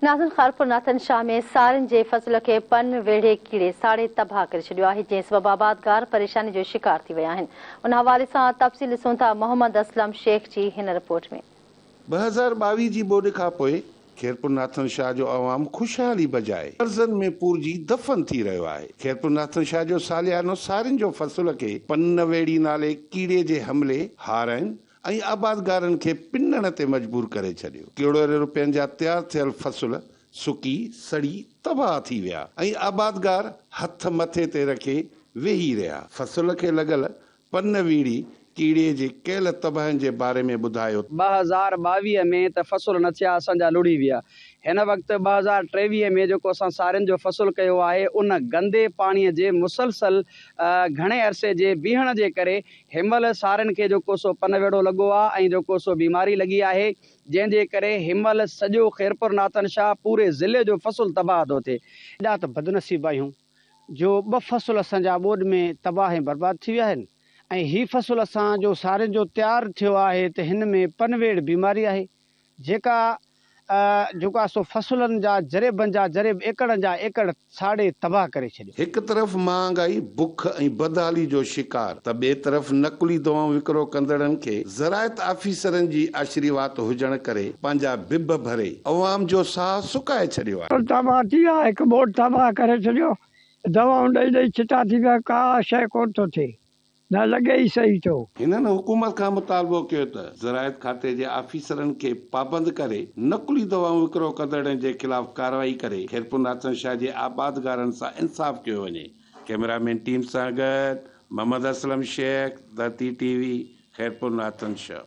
ناظرين خيرپور ناٿن شاهه ۾ سارين جي فصل کي پن ويڙهي ڪيڙي ساڙي تباهه ڪري ڇڏيو آهي جنهن سبب آبادگار پريشاني جو شڪار ٿي ويا آهن ان حوالي سان تفصيل ڏسون ٿا محمد اسلم شيخ جي هن رپورٽ ۾. 2022 جي ٻوڏ کانپوء خيرپور ناٿن شاهه جو عوام خوشحالي بجاء قرضن ۾ پورجي دفن ٿي رهيو آهي. خيرپور ناٿن شاهه جو ساليانو سارين جو فصل کي پن ويڙهي نالي ڪيڙي جي حملي هارائن ۽ آبادگارن کي پنڻ تي مجبور ڪري ڇڏيو. ڪروڙين روپين جا تيار ٿيل فصل سڪي، سڙي تباهه ٿي ويا ۽ آبادگار هٿ مٿي تي رکي ويهي رهيا. فصل کي لڳل پن ويڙهي ڪيڙي جي ڪيل تباهين جي باري ۾ ٻڌايو. 2022 ۾ ته فصل نه ٿيا اسان جا لڙهي ويا. هن وقت 2023 ۾ جيڪو اسان سارين جو فصل ڪيو آهي ان گندي پاڻي جي مسلسل گهڻي عرصي جي بيهڻ جي ڪري هنمهل سارين کي جيڪو سو پن ويڙهو لڳو آ ۽ جيڪو سو بيماري لڳي آهي جنهن جي ڪري هنمهل سڄو خيرپور ناٿن شاهه پوري ضلعي جو فصل تباهه ٿو ٿئي. ايڏا ته بدنصيب آهيون جو ٻه فصل اسان جا ٻوڏ ۾ تباهه ۽ برباد ٿي ويا آهن ۽ هي فصل اسان جو سارين جو تيار ٿيو آهي ته هن ۾ پن ويڙهه بيماري آهي جيڪا جيڪو آهي سو فصلن جا جريبن جا جريب ايڪڙن جا ايڪڙ ساڙي تباهه ڪري ڇڏيو. هڪ طرف مهانگائي، بک ۽ بدحالي جو شڪار ته ٻئي طرف نقلي دوائون وڪرو ڪندڙن کي زراعت آفيسرن جي آشريوات هجڻ ڪري پنهنجا بب ڀري عوام جو ساهه سڪائي ڇڏيو آهي. تباهه ٿي ويا، هڪ ٻوڏ تباهه ڪري ڇڏيو، دوائون ڏئي ڏئي ڇتا ٿي پيا، ڪا شيء ڪونه ٿو ٿئي. نه لڳي ئي سهي ٿو. هنن حڪومت کان مطالبو ڪيو ته زراعت کاتي جي آفيسرن کي پابند ڪري نقلي دوائون وڪرو ڪندڙن جي خلاف ڪارروائي ڪري خيرپور ناٿن شاهه جي آبادگارن سان انصاف ڪيو وڃي. ڪئميرا مين ٽيم سان گڏ محمد اسلم شيخ، ڌرتي ٽي وي، خيرپور ناٿن شاهه.